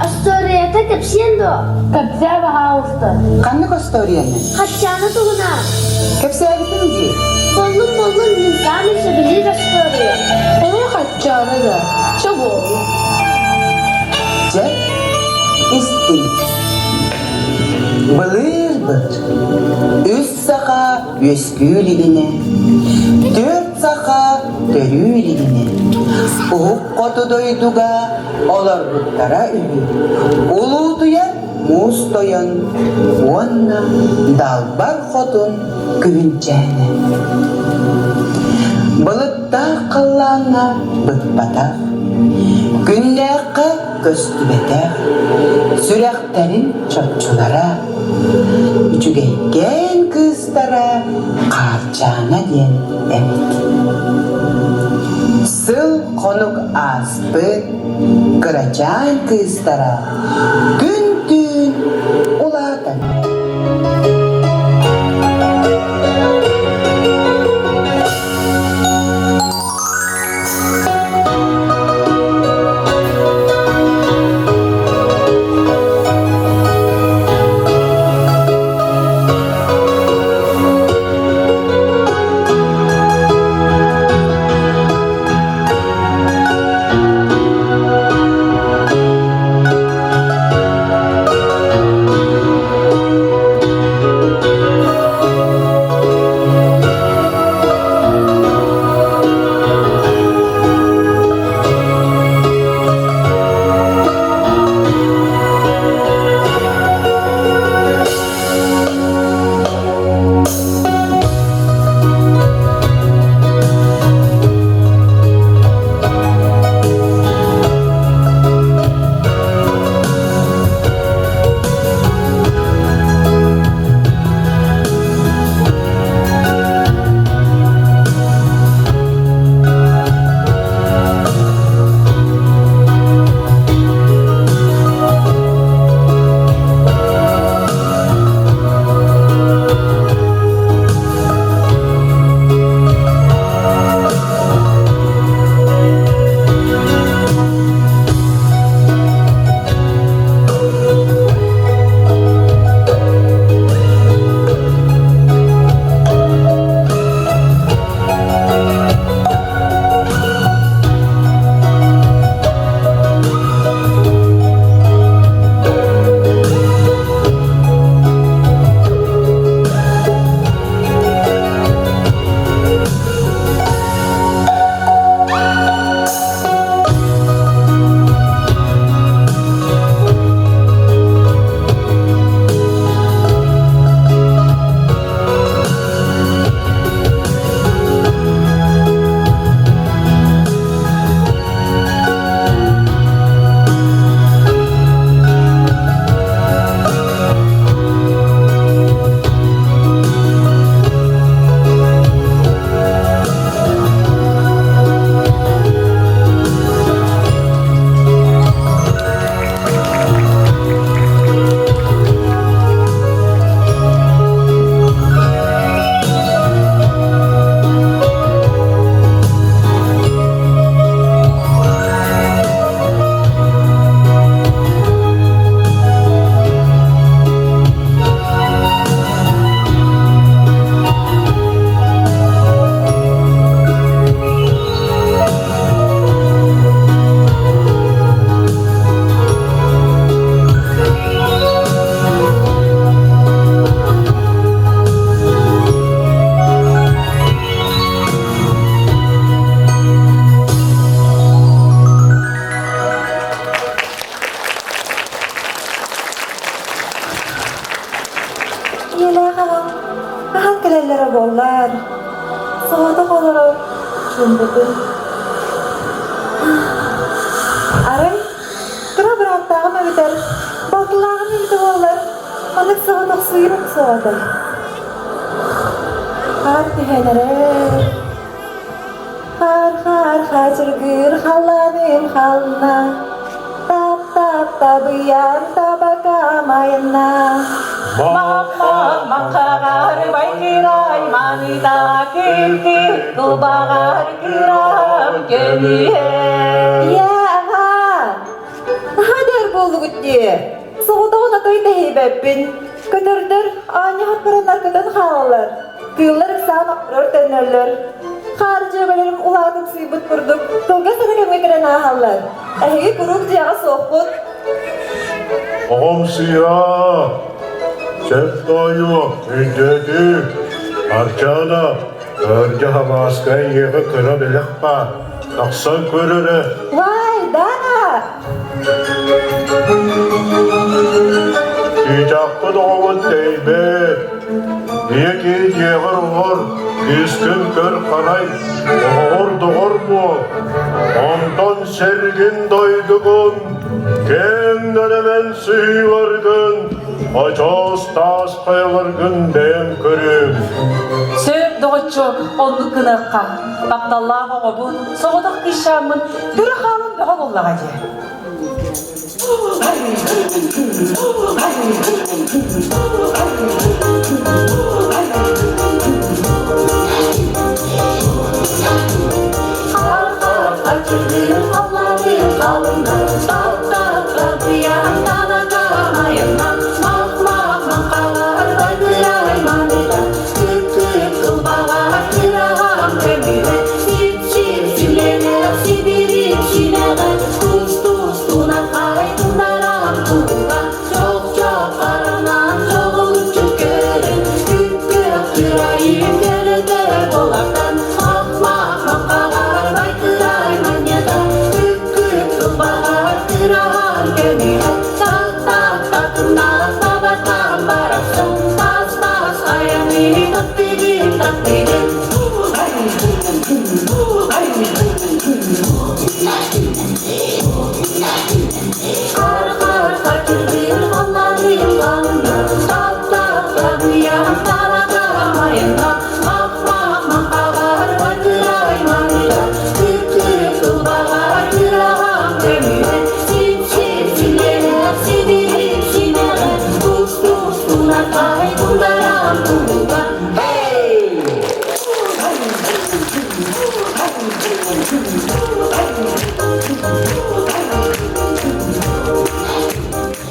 Остуоруйата кэпсиэн дуо? Кэпсээ, баһаалыста. Ханнык остуоруйаны? Хаччааны туһунан. Кэпсээбитим дии. Боллун боллун мин саамай сөбүлүүр остуоруйа. Эмиэ хаччааны да. Чэ буолла. Дьэ, истиҥ. Былыыр-былыр үс саха үөскүү илигинэ, түөрт саха төрүү илигинэ, уһук хоту дойдуга олорбуттара үһү. Улуутуйар муус тойон уонна далбар хотун күһүнчээнэ. Былыттаах халлааҥҥа быкпатах, күннээххэ көстүбэтэх, сүрэхтэрин чопчулара, үчүгэйкээн кыыстара Хаарчаана диэн эбит. Сыл хонук ааспыт, кырачаан кыыстара күн-түүн улаатан Ийэлээх аҕам хаһан кэлэллэрэ буоллар, соҕотох олорор чуумпутун. Арай кыра бырааттааҕым эбэтэр балтылааҕым эбитэ буоллар, маннык соҕотохсуйуом суоҕа этэ. Хаар түһэн эрэр, хаар-хаар хаачыргыыр халлааным хална, тап-тап табыйан табакам айанна. Махаҕар байкырай маныта кырты кылбаҕар кырам көмүһэ. Ийээ, аҕаа, наһаа дөөр буоллугут. дии. Соҕотоҕун атай тэһийбэппин. Көтөрдөр аанньаһан баран наркытан хаалаллар. Кыыллар ыксаан охторор төннөллөр. Хаар дьүөгэлэрим улаатымсыйбыт курдук кылгас эрэ кэмҥэ кэлэн ааһаллар. Эһиги куруук дьиэҕэ суоххут. Оҕом сыыһа, сөп тоойуо, өйдөөтүм. Арчаана, Өрдө Хабааска эйиэхэ кыра бэлэх баар, тахсан көр эрэ. Вай, да! Чыычаахпыт оҕобут тэйбэт. Ийэ киһи дьиэҕэр оҕор, кыыскын көр харай, оҕоҕор доҕор буол. Онтон сэргин дойдугун, киэҥ нэлэмэн сыһыыларгын, очоос таас хайаларгын бэйэм көрүөм. Сөп, доҕоччуок, оннук гыныахха. Тапталлаах оҕобун, соҕотох кыысчааммын көрө хаалан бөҕө буоллаҕа дии.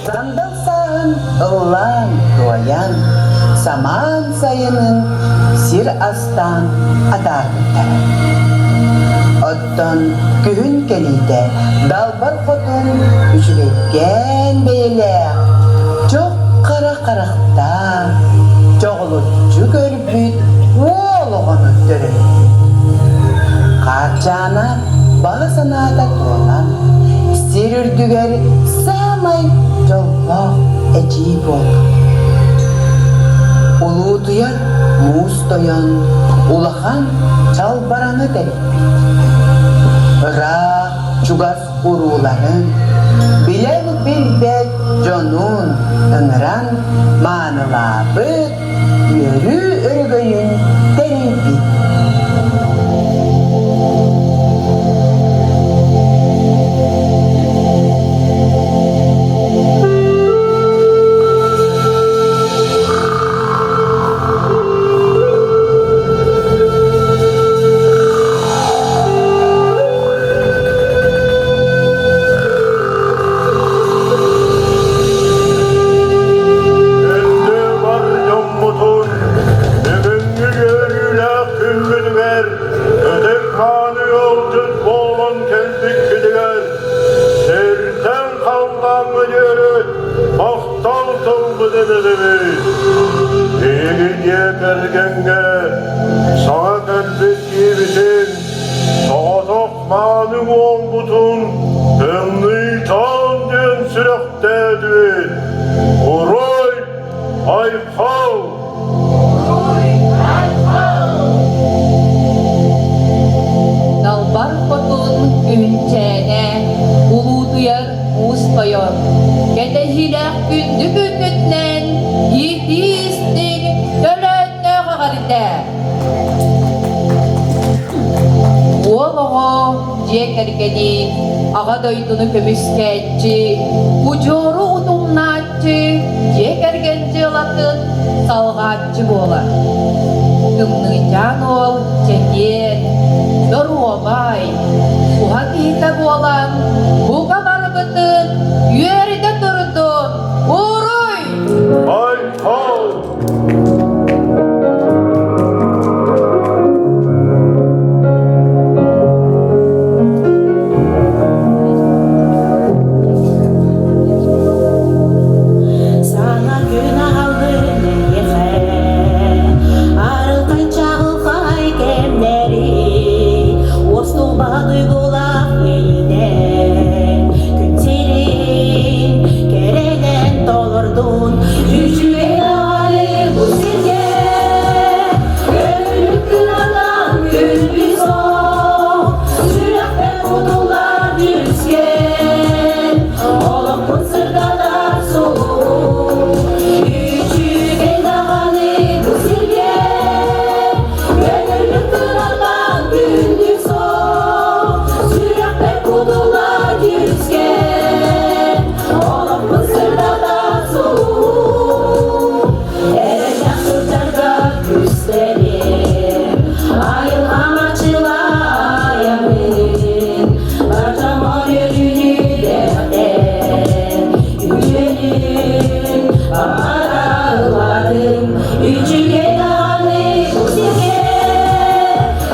Сандал сааһын ыллаан, туойан, самаан сайынын сир астаан атаарбыттара. Оттон күһүн кэлиитэ далбар хотун үчүгэйкээн бэйэлээх, чох хара харахтаах, чоҕулуччу көрбүт уол оҕону төрөппүт. Хаарчаана баҕа санаата туолан, сир үрдүгэр саамай дьоллоох эдьиий буолбут. Улуутуйар муус тойон улахан чалбараны тэрийбит. Ыраах чугас урууларын, билэр-билбэт дьонун ыҥыран маанылаабыт, үөрүү өрөгөйүн тэрийбит. Күндү бар дьоммутун бүгүҥҥү үөрүүлээх күммүтүгэр ытык хааны ыалдьыт буолан кэлбиккитигэр сиртэн халлааҥҥа диэри махтал тылбытын этэбит. Биһиги дьиэ кэргэҥҥэ саҥа кэлбит киһибитин соҕотох мааны уолбутун Тымныйтан диэн сүрэхтээтибит. Уруй, айхал! Далбар хотун күһүнчээнэ, улуутуйар уус тойон, кэтэһиилээх күндү күммүтүнэн иитии-истиҥ төлөөннөөх эҕэрдэ! Уол оҕо дьиэ кэргэни, Аҕа дойдуну көмүскээччи, удьуору утумнааччы, дьиэ кэргэн дьыалатын салҕааччы буолар. Тымныычаан уол чэгиэн, доруобай, уһа киһитэ буолан, бука барыбытын үөрдэ турдун! Дьүрүскэн, олохпун сырдатар сулус. Үчүгэй даҕаны бу сиргэ, көҥүллүк тыынартан күндү суох. Сүрэхпэр кутуллар дьүрүскэн, олохпун сырдатар сулус. Эрэллээх сылдьарга күстэниэм, айылҕам аччылаайаммын, бар дьоммор үөрүүнү бэлэхтээн, үтүөнүн баҕаралларым, үчүгэй даҕаны бу сиргэ,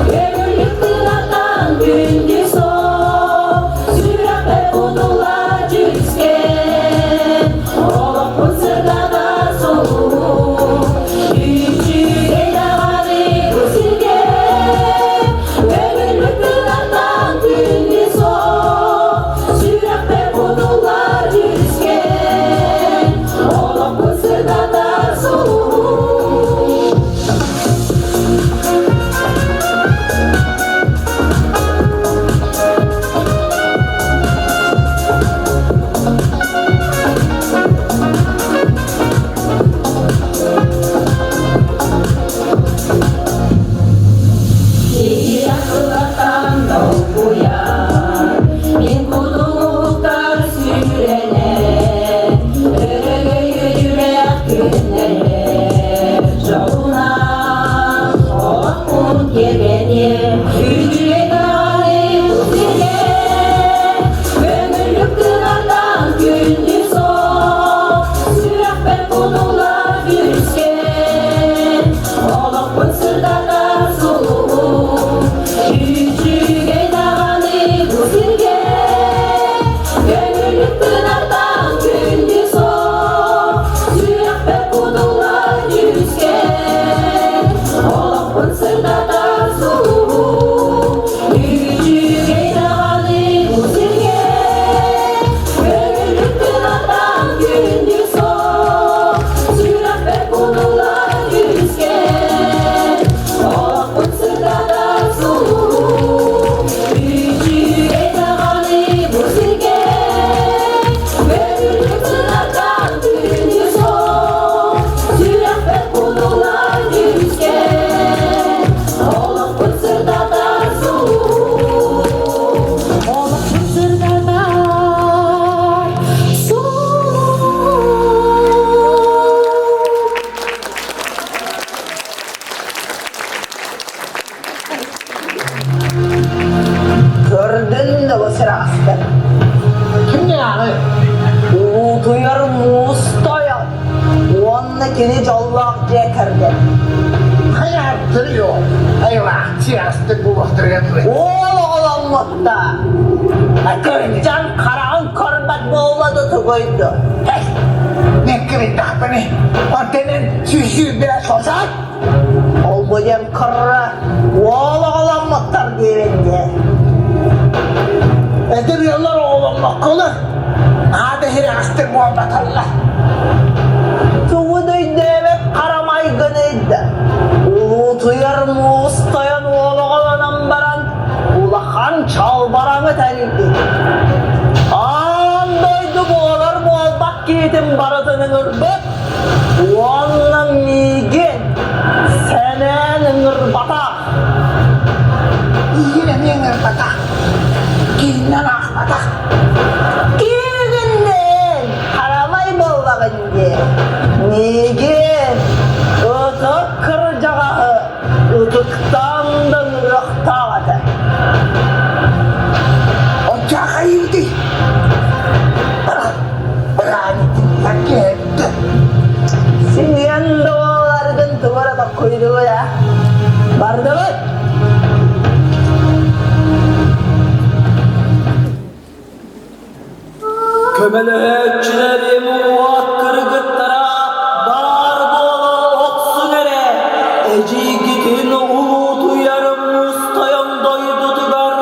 көҥүллүк тыынартан күндү суох, сүрэхпэр кутуллар дьүрүскэн, олохпун сырдатар сулуһум, үчүгэй даҕаны бу сиргэ, көҥүллүк тыынартан күндү суох, сүрэхпэр кутуллар дьүрүскэн, олохпун сырдатар сулуһум. Иһирэх сыллартан долгуйан, мин кутуруктар сүүрэнэн, өрөгөй үтүлээх күннэргэ дьолунан олохпун киэргэниэм, үчүгэй даҕаны бу сиргэ, көҥүллүк тыынартан күндү суох, сүрэхпэр кутуллар дьүрүскэн, олохпун сырдатар сулуһум, үчүгэй даҕаны бу сиргэ, көҥүллүк тыынартан күндү суох, сүрэхпэр кутуллар дьүрүскэн, олохпун сырдатар сулуһум, үчүгэй даҕаны бу сиргэ, көҥүллүк тыынартан күндү суох, сүрэхпэр кутуллар дьүрүскэн, олохпун сырдатар сулуһум, үчүгэй даҕаны бу сиргэ, көҥүллүк тыынартан күндү суох, сүрэхпэр кутуллар дьүрүскэн, олохпун сырдатар сулуһум, олохпун сырдатар сулуһум. Көрдүн да сыраастар. Кимнээҕи? Улуутуйар муус тойон уонна кини дьоллоох дьиэ кэргэн. Хайааттырыо, айылаах чиастык буолуохтарыгар дылы. Уол оҕоломмутта. Кырдьан хараҕын көрбөт буолла да тугуйду. Неккиритахпыны, онтенен сүүсүүрбэ сосат. Ол бу диэн кыра уол оҕоломмуттар диэбин дии. Эдэр ыаллар оҕоломмокколор, наада иһирэҕэстик буолбаталлар. Тугу да өйдөөбөт хара майгыныйда. Улуутуйар муус тойон уол оҕолонон баран улахан чалбараҥы тэрийбит. Аан дойду буолар буолбат киһитин барытын ыҥырбыт уонна миигин сэнээн ыҥырбатах. Иһин эмиэ ыҥырбатах, кииннэн аахпатах. Киигиннээн харамай буоллаҕын дии. Миигин ытык кырдьаҕаһы ытыктаан да ыҥырыахтаах этэ. Оччоохайыытый? Быраанитиннар киһэттэ. Сиэн доҕолларгын тугу эрэ токкуйдугу да. Бардыбыт. Көмөлөһөөччүлэрим уот кыргыттара баар буола охсун эрэ, эдьиийгитин улуутуйар муус тойон дойдутугар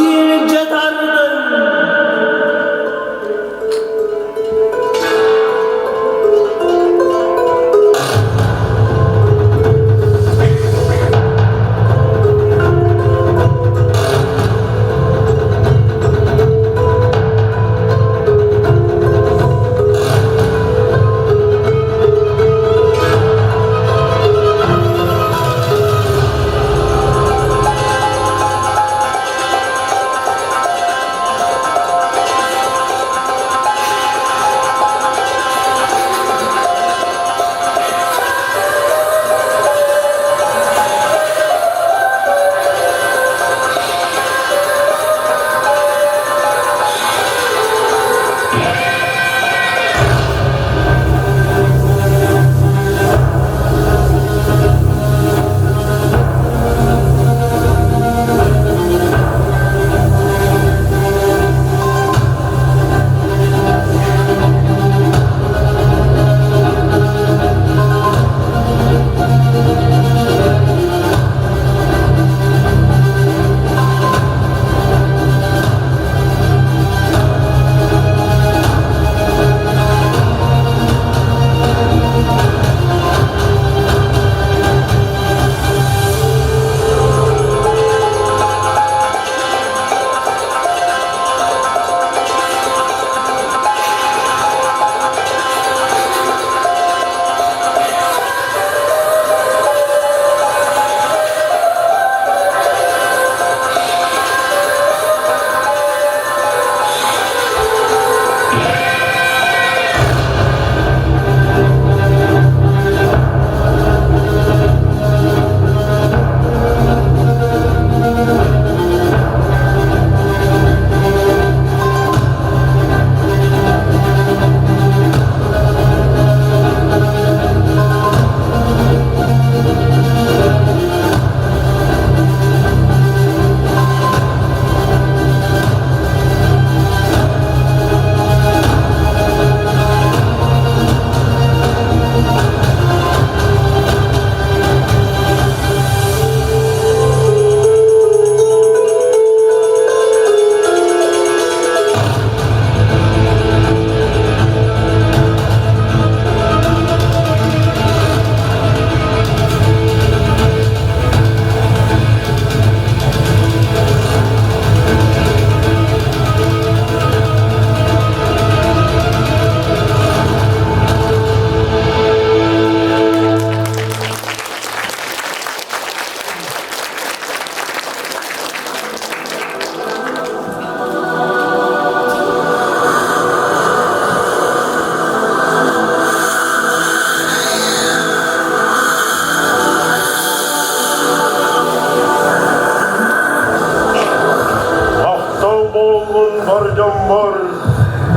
илдьэ тардыҥ.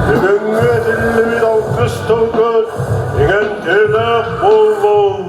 Бүгүҥҥү этиллибит алгыс тылгыт иҥэмтиэлээх буоллун!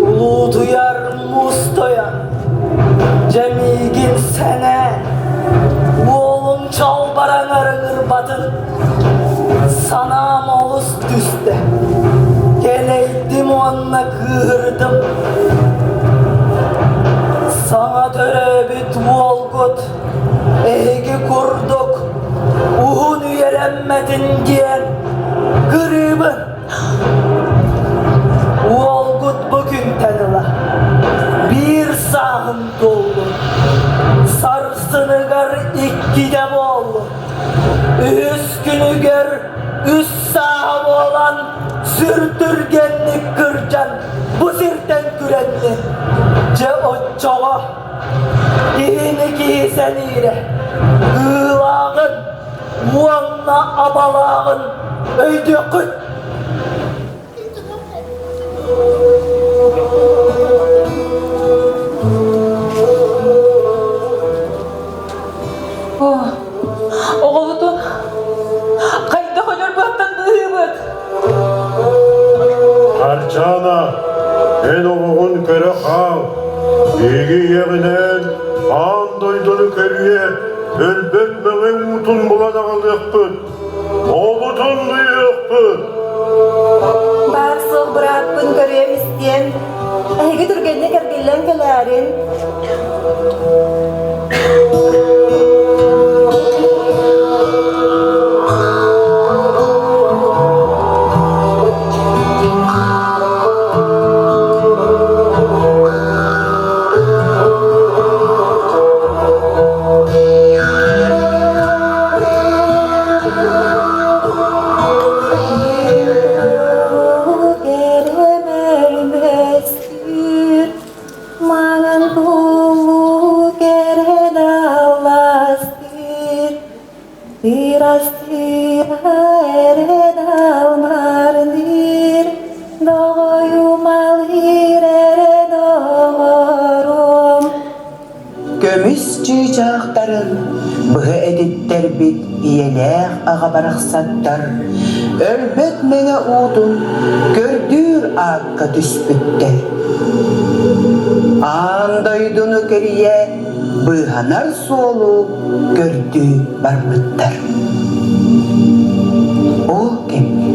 Улуутуйар муус тойон, дьэ миигин сэнээн, уолуҥ чалбараҥар ыҥырбатын, санаам олус түстэ, кэлэйдим уонна кыыһырдым. Саҥа төрөөбүт уолгут эһиги курдук уһун үйэлэммэтин диэн кырыыбын. Уолгут бу күнтэн ыла биир сааһын туоллун, сарсыныгар иккитэ буоллун, үһүс күнүгэр үс сааһа буолан сүр түргэнник кырдьан бу сиртэн күрэннин. Дьэ оччоҕо киһини киһи сэниирэ, ыылааҕын уонна абалааҕын өйдүөххүт. Оҕобутун хайдах өлөр быаттан быыһыыбыт? Арчаана, эн оҕоҕун көрө хаал. Биһиги ийэҕинээн аан дойдуну көрүө, өлбөт мэҥэ уутун булан аҕалыахпыт. Оҕобутун быыһыахпыт. Баар суох бырааппын көрүөм-истиэм. Эһиги түргэнник эргиллэн кэлээрин. Маҥан туллуу кэрэн алластыыр, Ырастыыра эрэн алмарныыр, Доҕойумалыыр эрэ доҕорум. Көмүс чыычаахтарын быһа этиттэрбит ийэлээх аҕа барахсаттар өлбөт мэҥэ уутун көрдүүр аакка түспүттэр. Аан дойдуну кэрийэ быыһанар суолу көрдүү барбыттар. Ол кэмҥэ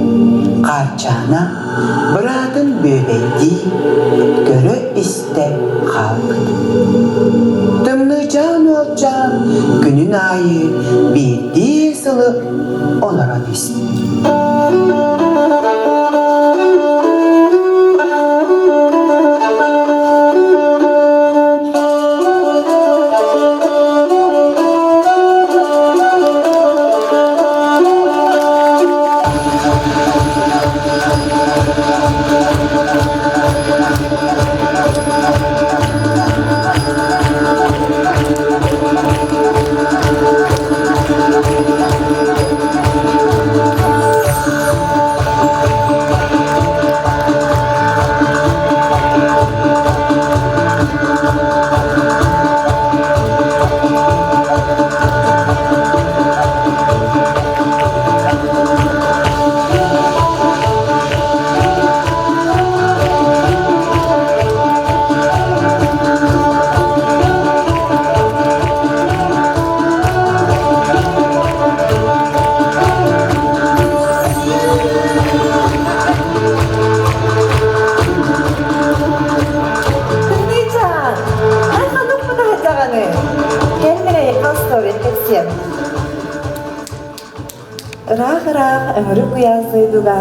Хаарчаана быраатын бүөбэйдии, көрө-истэ хаалбыт. Тымныычаан уолчаан күнүн аайы биирдии сылы олорон испит. Сиэн. Ыраах-ыраах өҥүрүк куйаас дойдуга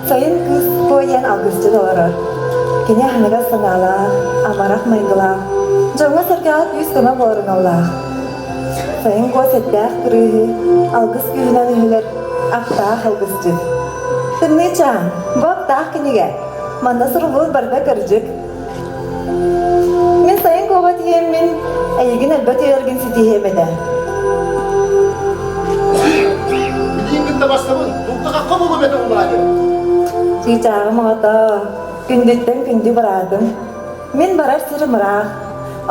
сайын кыыс куойан алгысчыт олорор. Кини аһыныгас санаалаах, амарах майгылаах, дьоҥҥо-сэргэҕэ күүс-көмө буолар аналлаах. Сайын куо сэттээх кырыыһы алгыс күүһүнэн өһүлэр аптаах алгысчыт. Тымныы чаан, бу аптаах кинигэ. Манна суруллубут барыта кырдьык. Мин сайын куоҕа тиийэммин, эйигин өлбөт үйэлэргин ситиһиэм этэ. Билиин кытта бастабын, бултахахха буолуом этэ улаатым. Чыычааҕым оҕото, күндүттэн күндү быраатым. Мин барар сирим ыраах,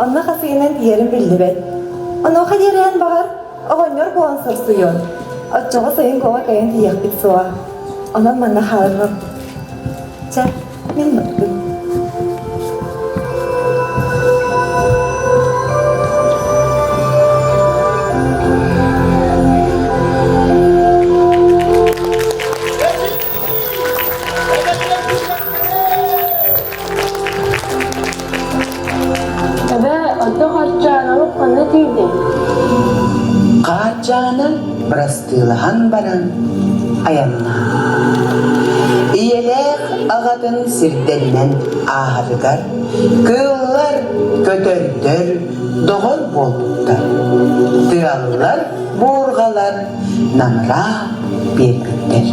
онно хас ыйынан тиийэрим биллибэт. Онуоха диэриэн баҕар, оҕонньор буолан сорсуйуон. Оччоҕо сайын куоҕа кайан тиийиэхпит суоҕа. Онон манна хаалыам. Чэ, мин бардым. Эбээ, оттон Харчааналык ханна тиийдиҥ? Хаарчаана бырастыылаһан баран айаннаабыт. Ийэлээх аҕатын сирдэринэн ааһарыгар кыыллар, көтөрдөр доҕор буолбуттар. Тыаллар, буурҕалар намыраан биэрбиттэр.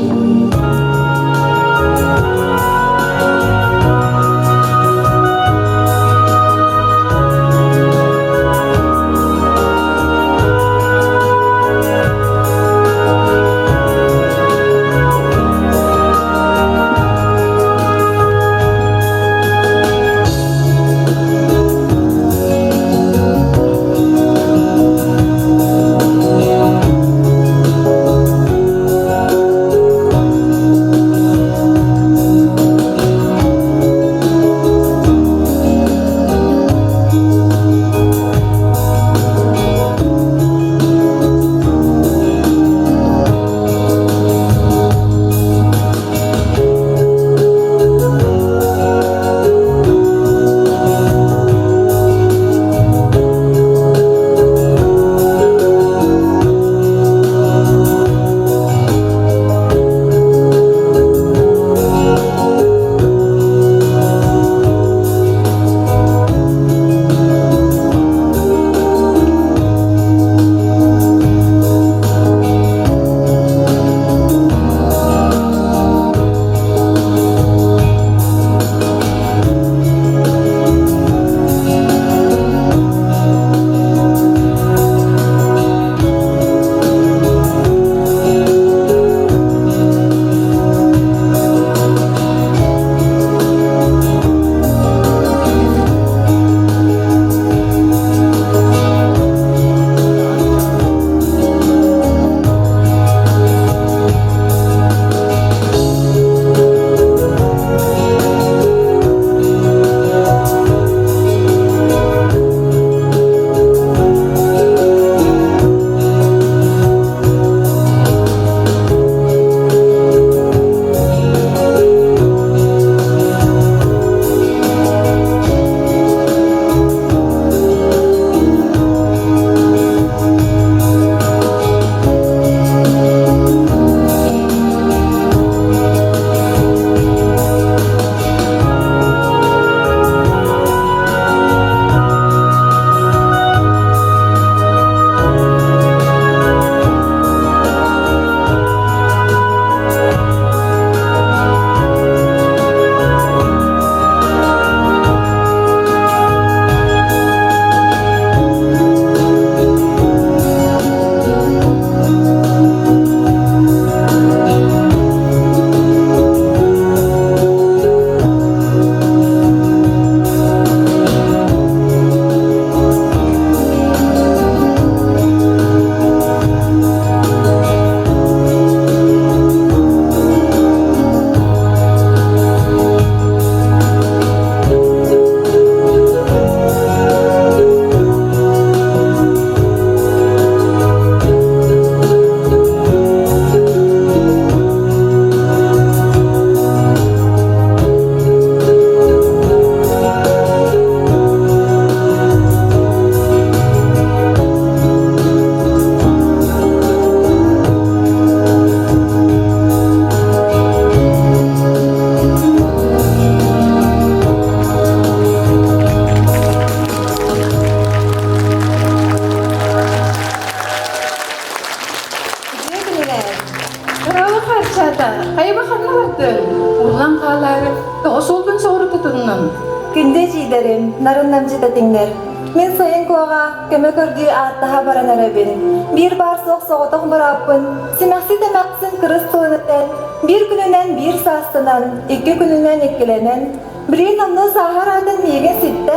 эдьиийдэрим, нарын намчы тэтиҥнэр. Мин сайын куоҕа көмө көрдүү ааттаһа баран эрэбин. Биир баар суох соҕотох бырааппын, симэхсит эмээхсин кырыс тылын этэн, биир күнүнэн биир саастанан, икки күнүнэн иккилэнэн, билигин онно сааһар аатын миигин ситтэ.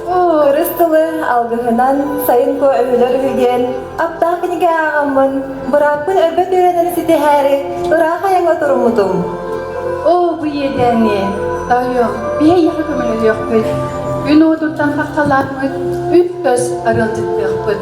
Кырыс тылы алгыһынан сайын куо өһүлэр үһү диэн аптаах кинигэ ааҕаммын, бырааппын өлбөт үөрэнэри ситиһээри ыраах айаҥҥа туруммутум. Оо, бу иэдээни, тоойуом, биһиэхэ көмөлөһүөхпүт, күн уотуттан хаххалааммыт, үт-көс арыалдьыттыахпыт.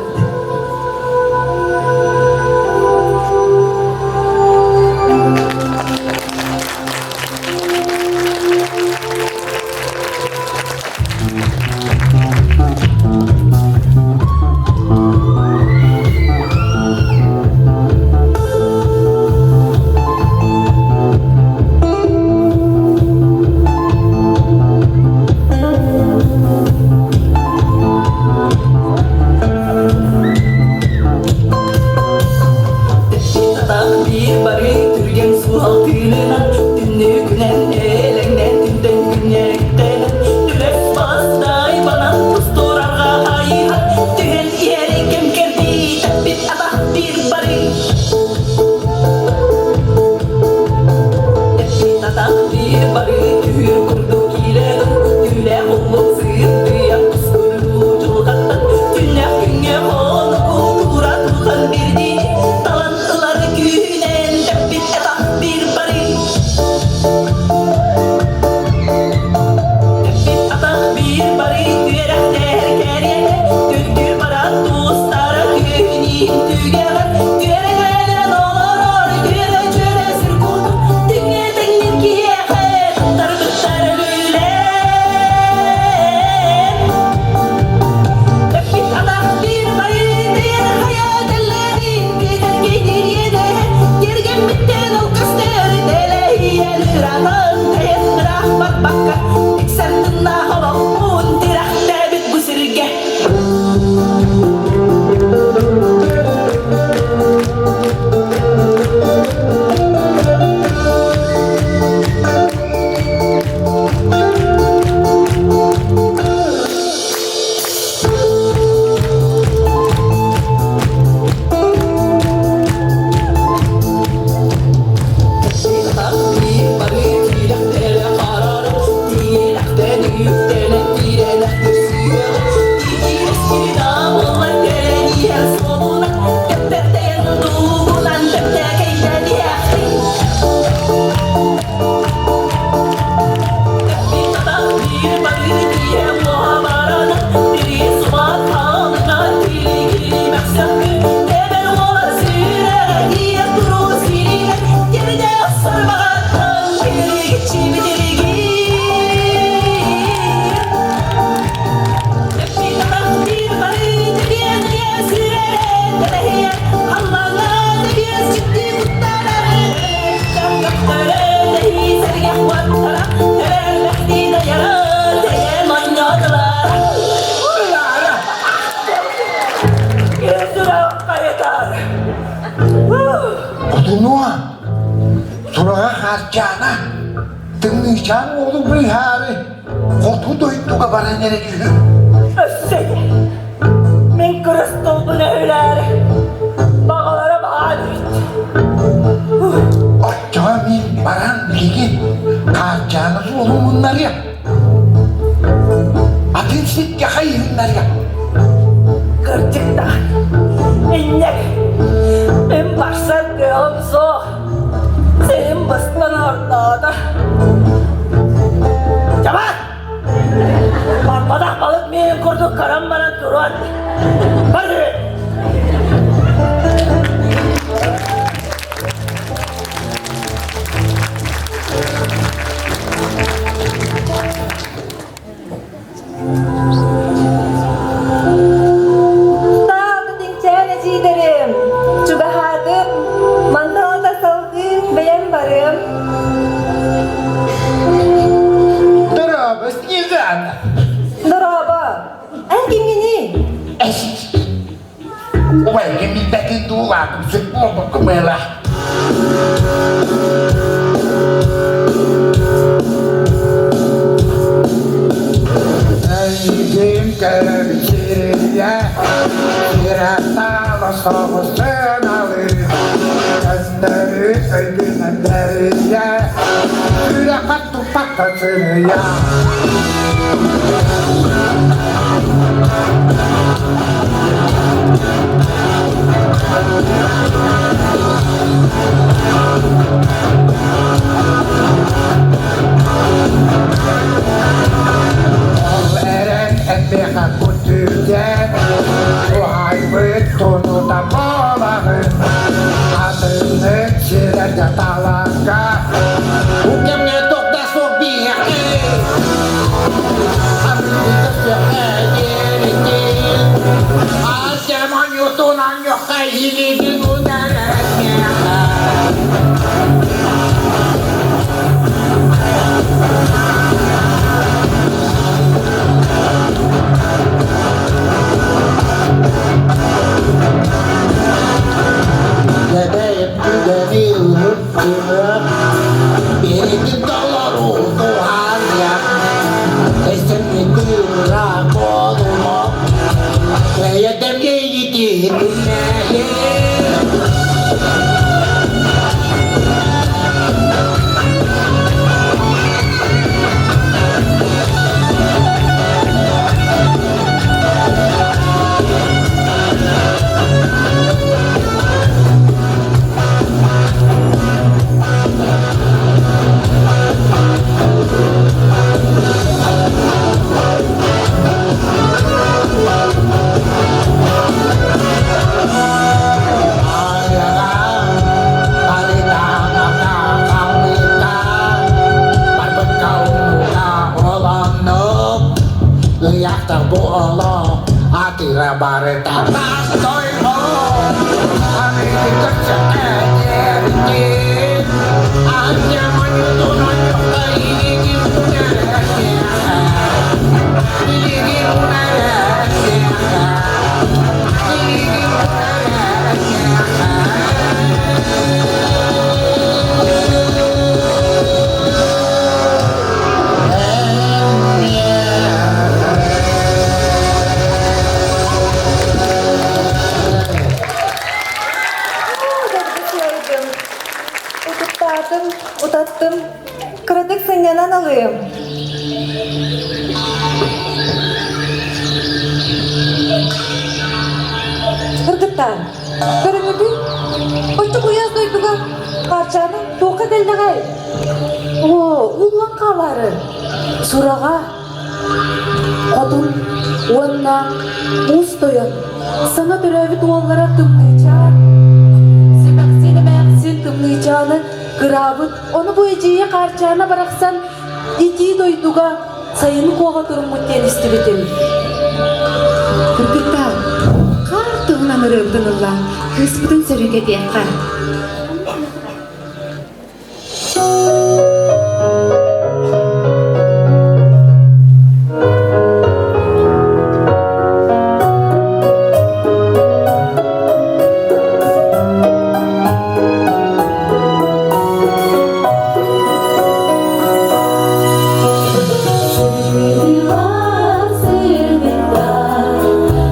Биир бары түргэн суһал тыынынан түннүкүнэн элэҥнэн түнтэн күннэриктэн түбэс бастай банан тустурарга хайыһан түһэн иһэр кэм кэрдии тэппит атах биир бары тэппит атах биир бары түһүр курдук киирэн түүлээх уллук сыыр тустуруу дьулҕаттан түннэх күҥҥэ хонуку тура тутан бирдии талан ылар күүһүнэн тэппит атах биир бары Тэппит атах биир бары түөрэхтээр кэриэтэ түлтүүр баран туустара түөһүн түгэҕэр түөрэҥэлэн олорор түөрэ-дьүөрэ сүр курдук түҥҥэ тэҥнир киһиэхэ туттарбыттар өлүүлээн Тэппит атах биир бары тэйэр хайа тэллэҕин биэтэркэйдиир иэдэһэ тиэргэммиттэн ол көстөр тэлэһийэн ыраатан тэйэн ыраах барбакка тиксэр тыннаах олохпун тирэхтээбит бу сиргэ. Хотунуо, сураҕа Хаарчаана, тымныычаан уолу быыһаары хоту дойдуга баран эрэ үһү. Өссө мин кырыстылбын өһүлээри баҕалара баҕаан үһүт. Оччоҕо мин баран билигин Хаарчаана суолу муннарыа. Атын сиргэ хайыһыннарыа. Кырдьык да, иннек, мин барсар кыаҕым суох. Сирим быстан ортоото. Чабат! Барбатах балык миин курдук каран баран туруон. Бары! Таах тиҥчээн эдьиийдэрим, чугаһаатым, мантан ыла салгыы бэйэм барыам. Дорообо, Снежана! Дорообо, эн кимҥиний? Убайгын билбэтин дуу, улаатымсык буолбуккун быһыылаах. Көмүскэбит сирийэ, Сирэттаала соҕус сыаналыы, Көннөрү өйгүнэн бэрийэ, Сүрэххэ туппакка сыныйа. Ол эрэн эппиэхэ кутүүтэн, Уһайбыт тунута буолаҕын, Атыннык сирэргэ таларга, Бу кэмҥэ туох да суох биһиэхэ. Арыыта сүөххэ диэритин, Артем онньутун онньуохха илиитин унарар миэхэ. Дьэдэйим түгэни ыһыктыах, Биһиги толору туһаныах, Эсэммитыыра буолума, Бэйэдэм иэйитиһиннээһин. Атыра барыта тоймо Сыайдым, утуктаатым, утаттым, кыратык сынньанан ылыым. Кыргыттар, көрүҥүтүй, оччо куйаас дойдуга Хаарчаана туохха кэллэҕэй? Оо, ууллан хаалаары. Сураҕа Хотун уонна Уус Тойон саҥа төрөөбүт уоллара Тымныычаан Симэхсин эмээхсин Тымныычааны кыраабыт, ону бу эдьиийэ Хаарчаана барахсан итии дойдуга сайын куоҕа туруммут диэн истибитим. Кыргыттар, хаар туһунан ырыабытын ыллаан, кыыспытын сөрүүкэтиэххэ.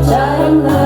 Чайна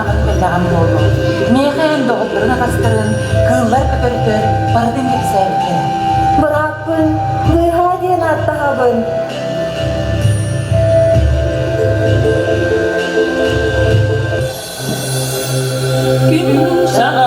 ааҕан кэллэҕим буолуо. Миэхэ эн доҕотторун атастарын, кыыллар көтөрдөр барытын кэпсээбиттэрэ. Бырааппын быыһаа диэн ааттаһабын. Күн саҕа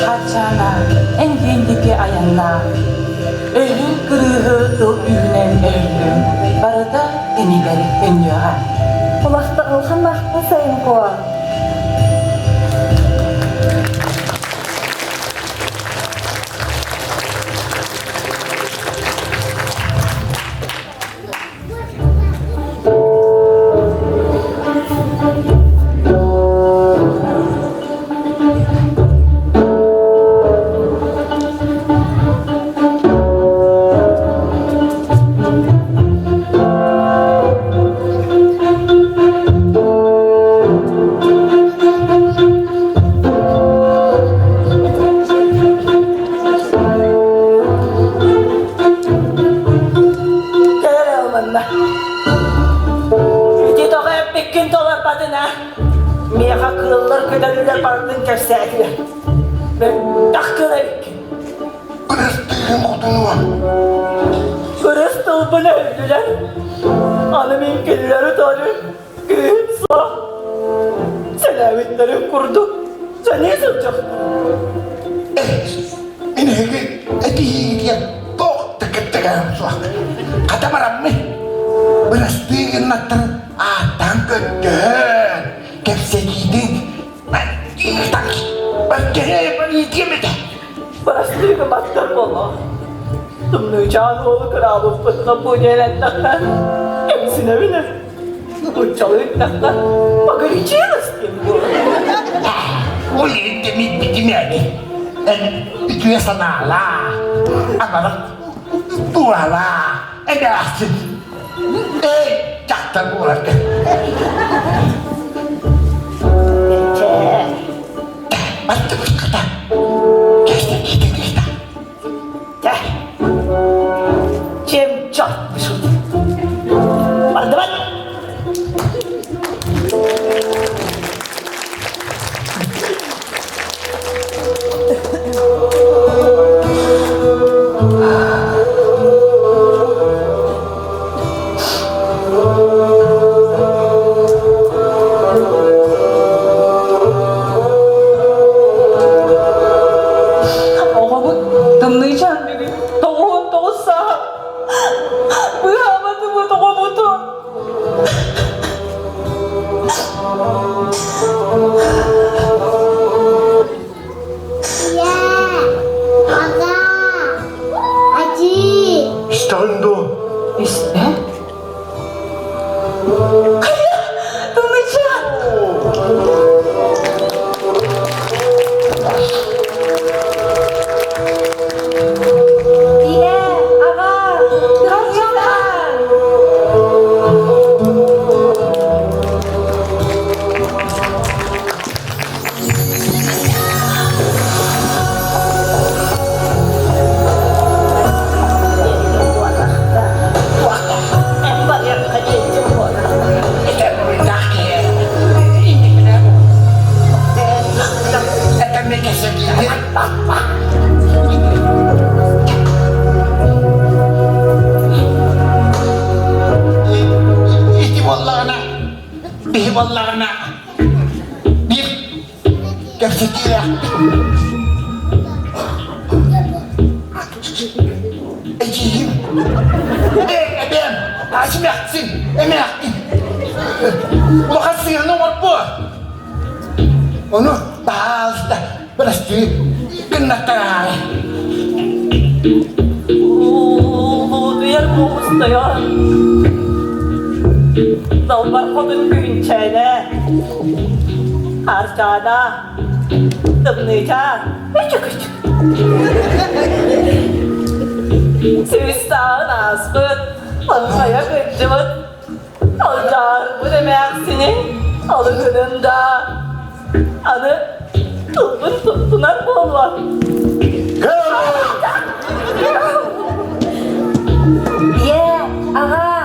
Хачаана, эн диэки айаннаа. Өһүн кырыыһы тыл күүһүнэн өһүллүҥ, барыта кэмигэр төннүөҕэ. Улахтаҕылхан махта сайын куо. Кэлэр манна. Ити тоҕо эппиккин толорбатын аа? Миэхэ кыыллар көтөллөр барытын кэпсээтилэр. Бэттэх кыла эбиккин. Кырыстыыһын хотунуо. Кырыс тылбын өлдүлэр. Аны мин кинилэри утары күүһүм суох. Сэлээбиттэрин курдук сэнии сылдьахтар. Мин эһиги этиһиигитигэр туох да кыттыгаһым суох. Хата бараммын бырастыы гыннаттарын ааттаан көрдөһөн, кэпсэтиитин бэргэһэ этэ. Бырастыы гымматтар буолуо. Тымныычаан уолу кыраабыппытына бу диэлэннэххэ, кэмсинэбин ээ. Нууччалыы эттэххэ, погорячилась диэн буолар. Ол иһин битимээни эн үтүө санаалаа, аналык тууралаа, эмээхсин. Эй, дьахтар буоларга. Баттыбыт хата. Кэстэ Чэ, чем черт не шутит. Бардыбат! Оҕобут тымныычаан бүгүн 99 сааһа. Быыһаабатыбыт оҕобутун. Ийээ, аҕаа, ажыы. Истэҕин дуо? Истэ? Хайа, тымныычаан! Ийээ, аҕаа, Хачаан! Эдьиийим, эбээм, эмээхсин, эмээхсин. Улахан сыыһаны оҥорбуо. Ону, баһаалыста, бырастыы гыннаттараары. Улуутуйар муус тойон, далбар хотун күнчээнэ, Арчаана, тымныычаан, үчүк-үчүк. Сүүс сааһын ааспыт, маҥхайа кырдьыбыт, алдьаарбыт эмээхсини алыгынын да аны тылбын туттунар буолуо. Ийээ, аҕаа,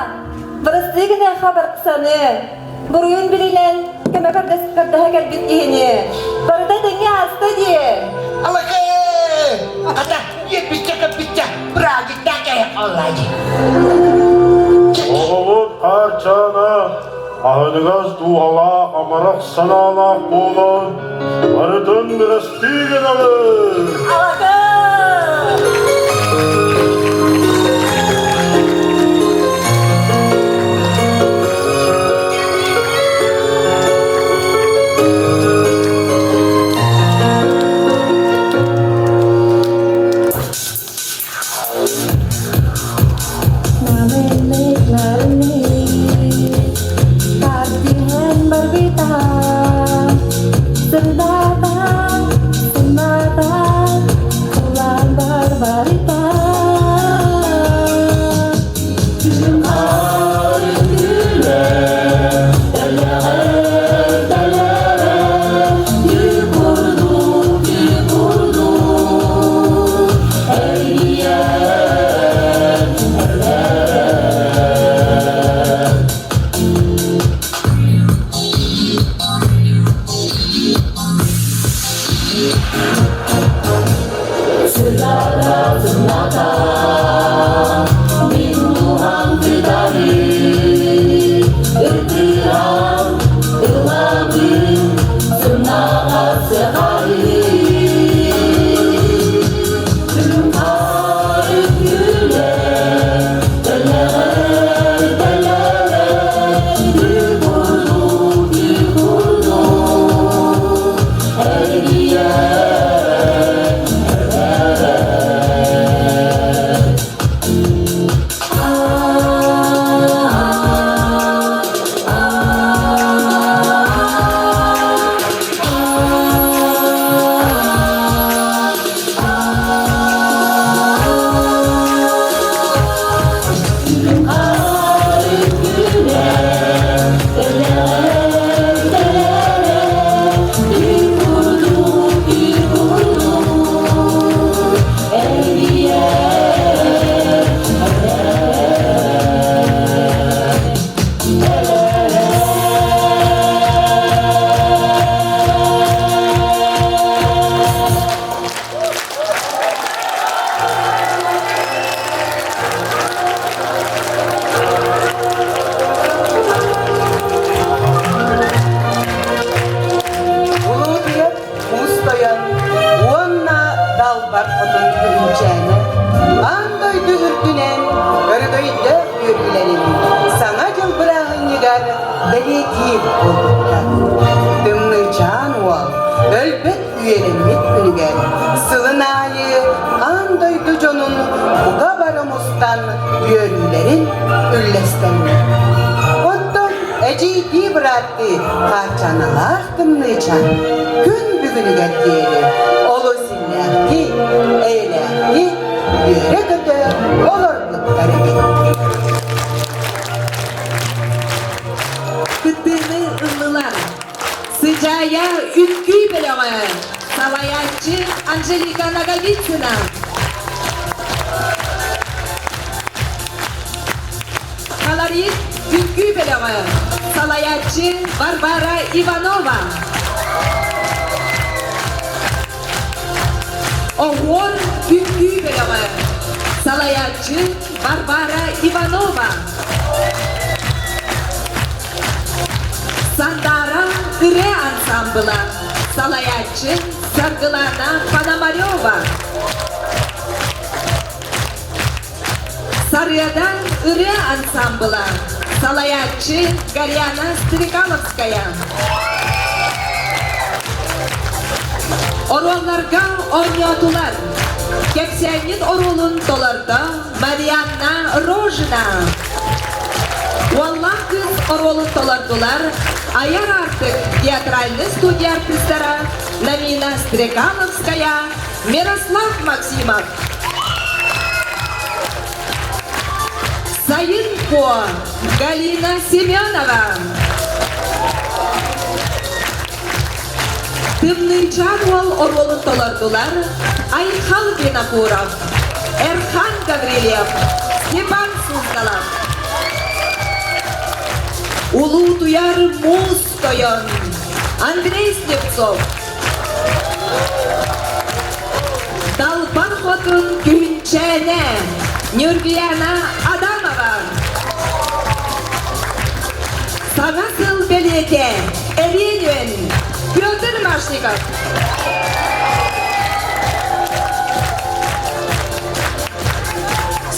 бырастыы гыныахха барахсаны. Буруйун билинэн, көмө көрдөһө кэлбит киһини. Барыта тэҥҥэ ааста дии. Алакы! Ата, еппиччэ көппүччэ, быраагыттаа кэһэ оллаайы. Оҕобут Хаарчаана аһыныгас дууһалаах, амарах санаалаах буолан, барытын бырастыы гынабыт. Алакы! Улуутуйар уус тойон уонна далбар хотун күһүнчээнэ аан дойду үрдүнэн өрөгөйдөөх үөрүүлэрин Саҥа дьыл бырааһынньыгар бэлиэтиир буолбуттар. Тымныычаан уол өлбөт үөрэммит күнүгэр сылын аайы аан дойду дьонун бука бары мустан үөрүүлэрин үллэстэллэр. Оттон эдьиийдии бырааттыы Хаачаналаах Тымныычаан күн бүгүнүгэр диэри олус иллээхтии, эйэлээхтии үөрэ-көтө олорбуттар эбит. Кыттыыны ыллылар. Сыдьаайа үҥкүү бөлөҕө, салайааччы Анжелика Ноговицына. Колорит үҥкүү бөлөҕө, салайааччы Варвара Иванова. Оһуор үҥкүү бөлөҕө, салайааччы Варвара Иванова. Сандаара ырыа ансаамбыла, салайааччы Саргылана Пономарева. Сарыада ырыа ансамбыла, салайааччы Горяна Стрекаловская. Оруолларга оонньоотулар. Кэпсээнньит оруолун толордо Марианна Рожина. Уоллаах кыыс оруолун толордулар Айар Аартык театральный студия артистара Намина Стрекаловская, Мирослав Максимов. Сайын По, Галина Семенова. Тымныйчаан уол оруолун толордулар Айхал Винокуров, Эрхан Гаврильев, Степан Суздалов. Улуутуйар муус тойон Андрей Слепцов. Далбар хотун Күнчээнэ Нюрбияна Адамова. Саҥа сыл бэлиэтэ Эриэн Петр Машников.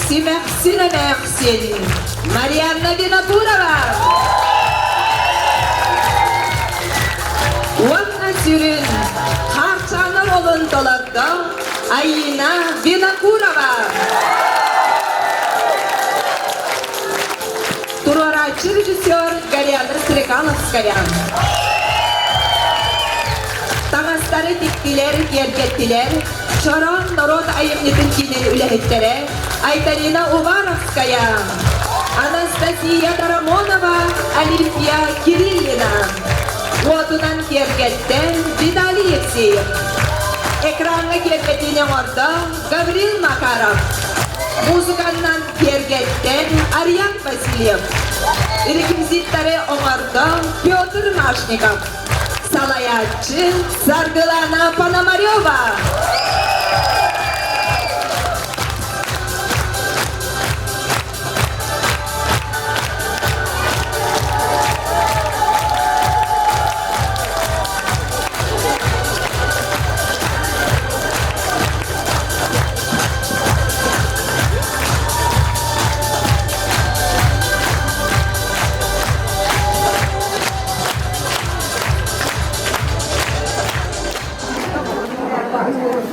Симэхсин эмээхсин Марианна Винокурова. Уонна сүрүн Хаарчаана ролун толордо Айина Винокурова. Туруорааччы режиссер Галина Стрекаловская. Таҥастары тиктилэр, киэргэттилэр Чороон норуот айымньытын киинин үлэһиттэрэ Айталина Уваровская, Анастасия Тарамонова, Олимпия Кириллина. Уотунан киэргэттэ Виталий Евсеев. Экраҥҥа киэргэтиини оҥордо Гаврил Макаров. Музыканнан киэргэттэн Ариан Васильев. Реквизиттары оҥордо Петр Машников. Салайааччы Саргылана Пономарева.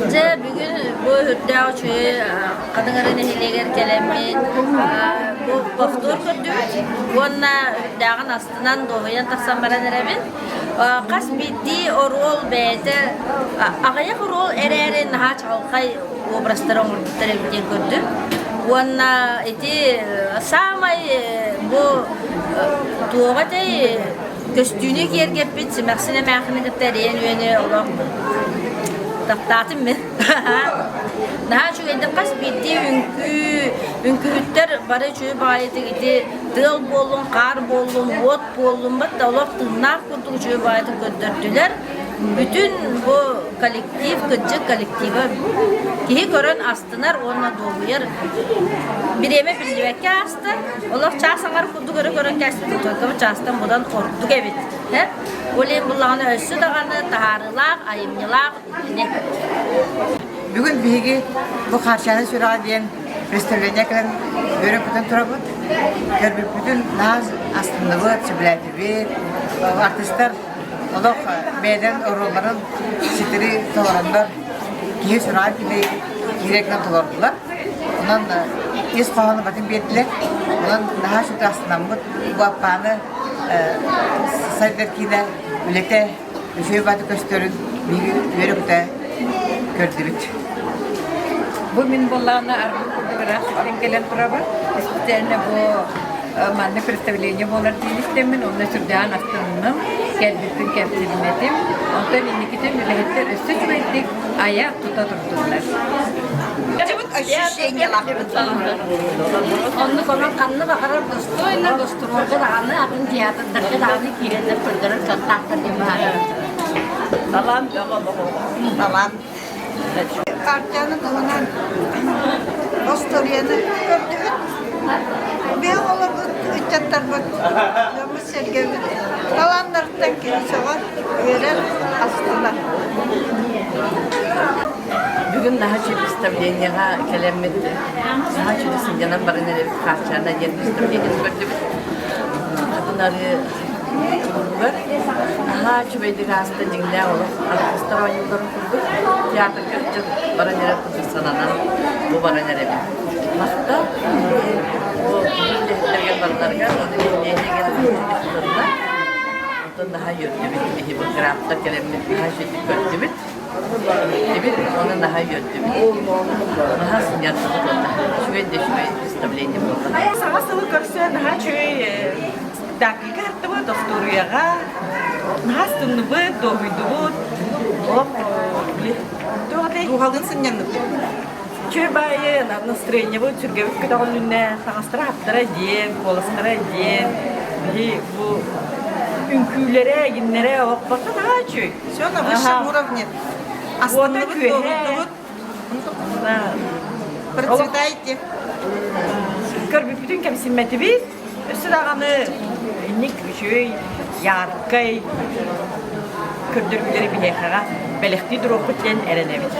Дьэ, бүгүн бу үрдээх үчүгэй Хатыҥыры нэһилиэгэр кэлэммит бу повтор көрдүбүт уонна үрдээҕин астынан дуоһуйан тахсан баран эрэбин. Хас биирдии оруол бэйэтэ аҕыйах оруол эрээри наһаа чаҕылхай образтары оҥорбуттар эбит диэн көрдүм. Уонна ити саамай бу туоҕа этэй көстүүнү киэргэппит Симэхсин эмээхсини кытта эриэн үөнү олох таптаатым мин. Наһаа үчүгэйдик хас биирдии үҥкүү, үҥкүүһүттэр бары үчүгэй баҕайытык ити тыал буоллун, хаар буоллун, уот буоллун, бат да олох тыыннаах курдук үчүгэй баҕайытык көрдөрдүлэр. Бүтүн бу коллектив, кырдьык коллектива киһи көрөн астынар уонна дуоһуйар. Бириэмэ биллибэккэ ааста. Олох чаас аҥар курдук өрө көрөн кээспит только чаастан будан ордук эбит. Ол иһин буллаҕына өссө даҕаны таһаарыылаах, айымньылаах ини. Бүгүн биһиги бу Хаарчаана сүрэҕэ диэн представление кэлэн үөрэн-көтөн турабыт. Көрбүппүтүн наһаа астынныбыт, сөбүлээтибит. Артистар олох бэйэлэрин оруолларын ситэри толороннор киһи сүрэҕэр киирэ гынан толордулар. Онон ис хоһоону батын биэрдилэр. Онон наһаа сүрдээх астынаммыт бу Аппааны сайдар киинэ үлэтэ үчүгэй бааты көстөрүн биһиги үөрэ-көтө көрдүбүт. Бу мин буоллаҕына аргы курдук ыраах сиртэн кэлэн турабын. Специально бу маннык представление буолар диэн истэммин, онно сүрдээҕин астынным, кэлбиппин кэмсиммэтим. Онтон инникитин үлэһиттэр өссө үчүгэйдик айа тута турдуннар. Оннук онон ханна баҕарар достойно гостуруолга даҕаны атын театрдарга даҕаны киирэннэр көрдөрөр кыахтаахтар диэн быһаарар. Талаан бөҕө Талаан. Артяны туһунан остуоруйаны көрдүбүт. Биһи олорбут ыччаттарбыт, дьоммут-сэргэбит талааннарыттан киһи сөҕөр, үөрэр. астына. Бүгүн наһаа үчүгэй представлениеҕа кэлэммит наһаа үчүгэй сынньанан баран эрэбит Хаарчаана диэн представлениены көрдүбүт. Хатын арыы кулубугар наһаа үчүгэйдик ааста дьиҥнээх олох артыыстар оонньуулларын курдук театрга дьон баран эрэр курдук сананан бу баран эрэбит. Махтал бу үлэһиттэргэ барыларыгар ону нэһилиэнньэгэ тутунна. Онтон наһаа үөрдүбүт биһи бу графтар кэлэммит наһаа үчүгэйдик көрдүбүт. Иһиттибит уонна наһаа үөрдүбүт. Наһаа сынньардыбыт уонна үчүгэй да үчүгэй представление буолла. Саҥа сылы көрсө наһаа үчүгэй спектакльга артыбыт, остуоруйаҕа наһаа астынныбыт, дуоһуйдубут. Олох Дууһалыын сынньанныбыт. Үчүгэй баайы настроениебыт сүргэбит көтөҕүлүннэ, таҥастара-хаптара диэн, куоластара диэн, биһи бу үҥкүүлэрэ, игиннэрэ олохпото наһаа үчүгэй. Все на высшем уровне. Астынныбыт, дуоһуйдубут. Процветайте. Көрбүппүтүн кэмсиммэтибит. Өссө даҕаны инник үчүгэй, яркай көрдөрүүлэри биһиэхэҕэ бэлэхтии туруохпут диэн эрэнэбит.